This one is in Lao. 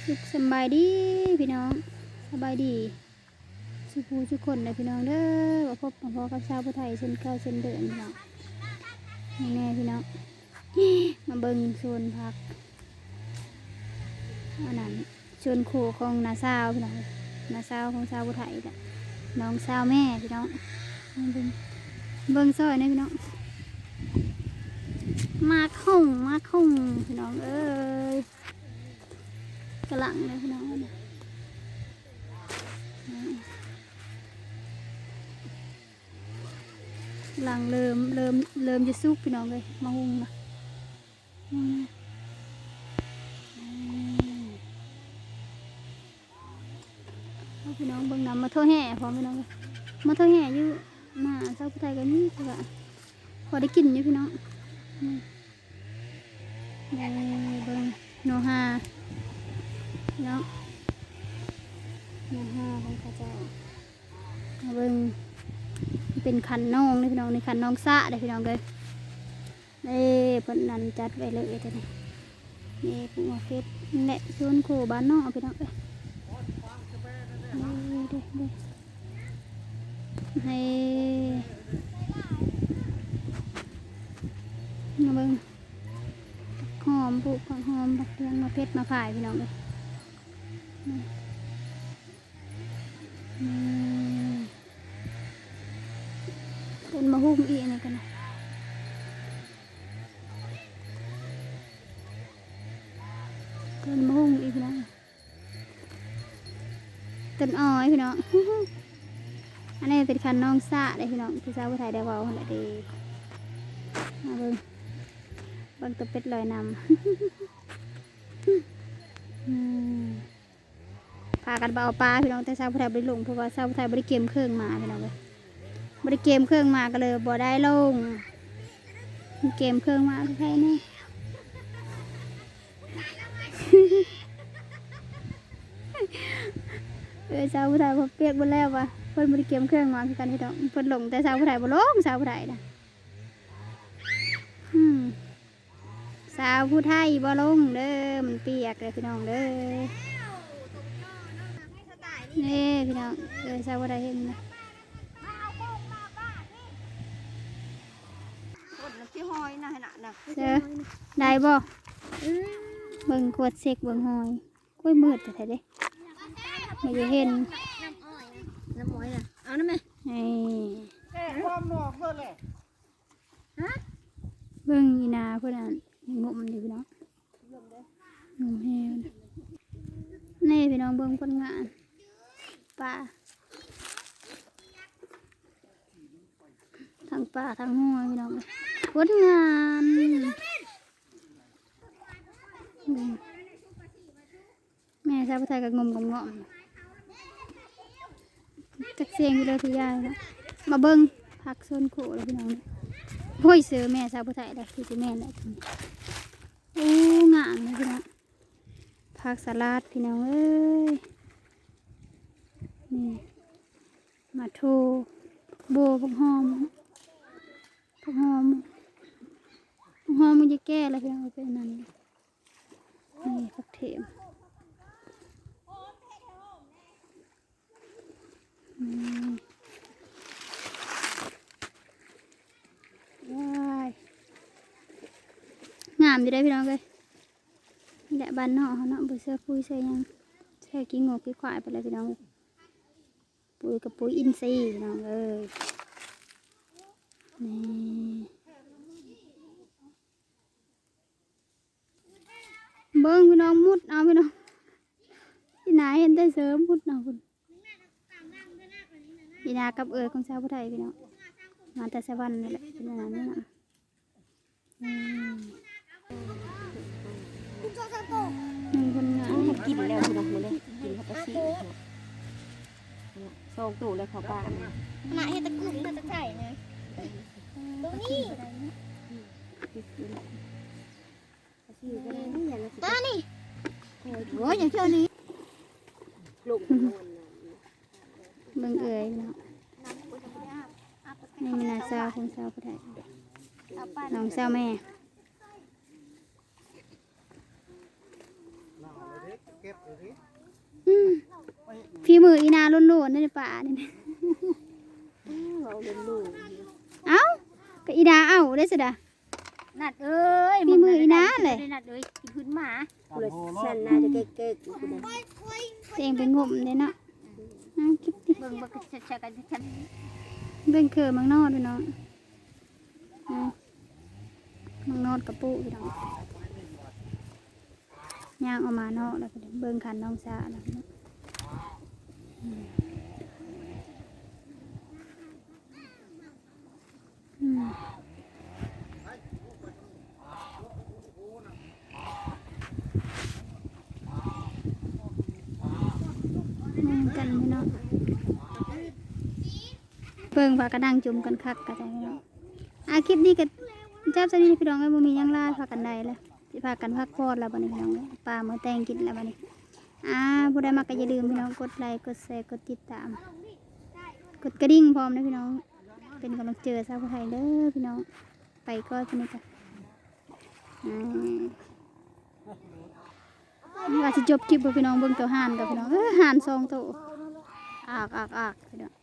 ສຸກສະບາຍດີພີ່ນ້ອງ ສະບາຍດີສູ່ຜູ້ສູ່ຄົນເດີພີ່ນ້ອງເດີ ມາພົບມາພໍ້ກັບຊາວຜູ້ໄທເຊັ່ນເກົ່າເຊັ່ນເດີມພີ່ນ້ອງ. ນີ້ແນ່ພີ່ນ້ອງ ມາເບິ່ງສວນຜັກ ອັນນັ້ນ ສວນໂຄຂອງນ້າສາວພີ່ນ້ອງ ນ້າສາວຂອງຊາວຜູ້ໄທແຫຼະ ນ້ອງສາວແມ່ພີ່ນ້ອງ. ເບິ່ງ ເບິ່ງຊ່ອຍແດ່ພີ່ນ້ອງ ໝາກຫຸ່ງ ໝາກຫຸ່ງພີ່ນ້ອງເອີຍ ກຳລັງເດີພີ່ນ້ອງ ກຳລັງເລີ່ມ ເລີ່ມ ເລີ່ມຈະສຸກພີ່ນ້ອງເອີຍ ໝາກຫຸ່ງນະ. ອືມ ເອົາພີ່ນ້ອງເບິ່ງນຳ ໝາກຖົ່ວແຮ່ພ້ອມພີ່ນ້ອງເອີຍ ໝາກຖົ່ວແຮ່ຢູ່ໜ້າຊາວຜູ້ໄທກໍມີ ແຕ່ວ່າພໍໄດ້ກິນຢູ່ພີ່ນ້ອງ. ອືມ ເບິ່ງ ເບິ່ງໜໍ່ຮ່າພີ່ນ້ອງ ໜໍ່ຮ່າຂອງເຂົາເຈົ້າ ມາເບິ່ງ ເປັນຄັນນອງເດ້ພີ່ນ້ອງ ນີ້ຄັນນອງສະເດ້ພີ່ນ້ອງເອີຍ. ເອີ ເພິ່ນນັ້ນຈັດໄວ້ເລີຍຕົວນີ້ ນີ້ປູກໝາກເຜັດ ນີ້ແຫຼະສວນໂຄບ້ານນອກພີ່ນ້ອງເອີຍ. ເອີ ເດ້ ເດ້ ໃຫ້ ມາເບິ່ງ ຫອມ ປູກຜັກຫອມ ຜັກທຽງ ໝາກເຜັດ ໝາກພາຍພີ່ນ້ອງເອີຍ. ອືມ ຕົ້ນໝາກຫຸ່ງອີກ ອັນນີ້ກໍນະ ຕົ້ນໝາກຫຸ່ງອີກພີ່ນ້ອງ ຕົ້ນອ້ອຍພີ່ນ້ອງ. ອັນນີ້ເປັນຄັນນອງສະເດ້ພີ່ນ້ອງ ທີ່ຊາວຜູ້ໄທໄດ້ເວົ້າຫັ້ນແຫຼະເດ້. ມາເບິ່ງ ເບິ່ງຕົວເປັດລອຍນ້ຳ. ອືມ ພາກັນໄປເອົາປາພີ່ນ້ອງ ແຕ່ຊາວຜູ້ໄທບໍ່ໄດ້ລົງ ເພາະວ່າຊາວຜູ້ໄທບໍ່ໄດ້ກຽມເຄື່ອງມາພີ່ນ້ອງເອີຍ ບໍ່ໄດ້ກຽມເຄື່ອງມາກໍເລີຍບໍ່ໄດ້ລົງ ກຽມເຄື່ອງມາແທ້ໆ ນີ້. ເອີ ຊາວຜູ້ໄທເພິ່ນປຽກເບິດແລ້ວວ່າ ເພິ່ນບໍ່ໄດ້ກຽມເຄື່ອງມາຄືກັນພີ່ນ້ອງ ເພິ່ນລົງ ແຕ່ຊາວຜູ້ໄທບໍ່ລົງ ຊາວຜູ້ໄທນະ. ອືມ ສາວຜູ້ໄທບໍ່ລົງເດີ ມັນປຽກເດີພີ່ນ້ອງເດີ. ນີ້ພີ່ນ້ອງເອີຍ ສາວຜູ້ໄທເຫັນນະ ຄົນທີ່ຫ້ອຍນະ ຫັ້ນນະ ເອີ ໄດ້ບໍ່? ເບິ່ງກວດເຊັກເບິ່ງຮອຍ ໂອ້ຍ ມືດແທ້ໆເດ້ ບໍ່ຢາກເຫັນ ນ້ຳອ້ອຍນະ ນ້ຳອ້ອຍນະ ເອົານຳແມ່ ນີ້ ແກ້ຄວາມນອກເບິດແຫຼະ. ຮະ ເບິ່ງອີ່ນາເພິ່ນຫັ້ນ ງົມຢູ່ພີ່ນ້ອງ ງົມແຮງ. ນີ້ພີ່ນ້ອງເບິ່ງຜົນງານປາ ທັງປາທັງຫົວພີ່ນ້ອງເອີຍ ຜົນງານ. ອືມ ແມ່ຊາວຜູ້ໄທກໍງົມໆ ຈັກສຽງຢູ່ເລີຍຄືຢາຍເນາະ. ມາເບິ່ງຜັກສວນໂຄແລ້ວພີ່ນ້ອງເດີ ໂອ້ຍ ເຊີແມ່ຊາວຜູ້ໄທແລ້ວ ຄືຊິແມ່ນແຫຼະ. ໂອ້ ງາມເລີຍພີ່ນ້ອງ ຜັກສະຫຼັດພີ່ນ້ອງເອີຍ ນີ້ ມາໂທ ໂບ ຜັກຫອມ ຜັກຫອມ ຜັກຫອມມັນຈະແກ່ແລ້ວພີ່ນ້ອງ ເປັນອັນນັ້ນ. ນີ້ຜັກເທມ ນີ້ ວ້າຍ ງາມຢູ່ເດ້ພີ່ນ້ອງເອີຍ. ນີ້ແຫຼະບ້ານນອກເຮົາເນາະ ບໍ່ເຊື່ອປຸ້ຍໃສ່ຫຍັງ ໃສ່ຂີ້ງົວຂີ້ຄວາຍໄປແລ້ວພີ່ນ້ອງເອີຍ. ປຸ້ຍກັບປຸ້ຍອິນຊີພີ່ນ້ອງເອີຍ ນີ້. ເບິ່ງພີ່ນ້ອງ ມຸດເອົາພີ່ນ້ອງ ອີ່ໜາເຫັນແຕ່ເສີມຸດເອົາພຸ້ນ. ອີ່ໜາກັບເອື້ອຍຂອງຊາວຜູ້ໄທພີ່ນ້ອງ ມາແຕ່ສະຫວັນນີ້ແຫຼະ ເປັນອັນນັ້ນນີ້ນະ. ອືມ ໜຶ່ງຄົນງາມ ໂອ້ ມັນກິນແລ້ວພີ່ນ້ອງ ມື້ນີ້ກິນເຂົ້າປາຊິ ສອງໂຕແລ້ວເຂົ້າປ່ານະ. ເຮັດຕະກຸ່ມ ເຮັດຕະໄຄນະ ຕົງນີ້ ປານີ້ ໂອ້ຍ ຢ່າເຊື່ອນີ້ ລົງ ເບິ່ງເອື້ອຍເນາະ ນີ້ແມ່ນນ້າສາວຂອງຊາວຜູ້ໄທ ນ້ອງສາວແມ່. ອືມ ຝີມືອີນາລ້ວນໆເດ້ ປານີ້ ເວົ້າເລ່ນລູກ ເອົ້າ ກໍອີນາເອົາເດ້ຊະດາ ນັດເອີຍ ຝີມືອີນາແຫຼະ ນັດເອີຍ ກິນພື້ນໝາ ຜູ້ລະຊັ້ນນາຈະເກັກໆຢູ່ພຸ້ນນະ ຕົວເອງໄປງົມເດ້ເນາະ ເອົາ ເກັບຕິ ເບິ່ງ ເບິ່ງ ເບິ່ງເຄືອມັກນອດພີ່ນ້ອງ ອືມ ມັກນອດກະປຸພີ່ນ້ອງ. ຍ່າງອອກມານອກແລ້ວ ເບິ່ງຄັນນ້ອງສາແລ້ວ ອືມ ອືມ ເບິ່ງກັນພີ່ນ້ອງ ເບິ່ງພາກັນນັ່ງຈຸ່ມກັນຄັກກະໄດ້ພີ່ນ້ອງ. ອ່າ ຄລິບນີ້ກະຈັບສ່ຳນີ້ພີ່ນ້ອງເອີຍ ບໍ່ມີຫຍັງຫຼາຍ ພາກັນໄດ້ແລ້ວ ຊິພາກັນພັກຜ່ອນແລ້ວບັດນີ້ພີ່ນ້ອງ ປາມື້ແຕ່ງກິນແລ້ວບັດນີ້. ອ່າ ຜູ້ໃດມັກກະຢ່າລືມພີ່ນ້ອງ ກົດໄລ ກົດແຊ ກົດຕິດຕາມ ກົດກະດິ່ງພ້ອມເດີພີ່ນ້ອງ ເປັນກຳລັງໃຈສາວຜູ້ໄທເດີພີ່ນ້ອງ. ໄປກ່ອນ ມື້ນີ້ກະ ອ່າ ວ່າຊິຈົບຄລິບບໍ່ພີ່ນ້ອງ ເບິ່ງໂຕຫ່ານກະພີ່ນ້ອງ ເອີ ຫ່ານສອງໂຕ ອາກໆໆ ພີ່ນ້ອງ.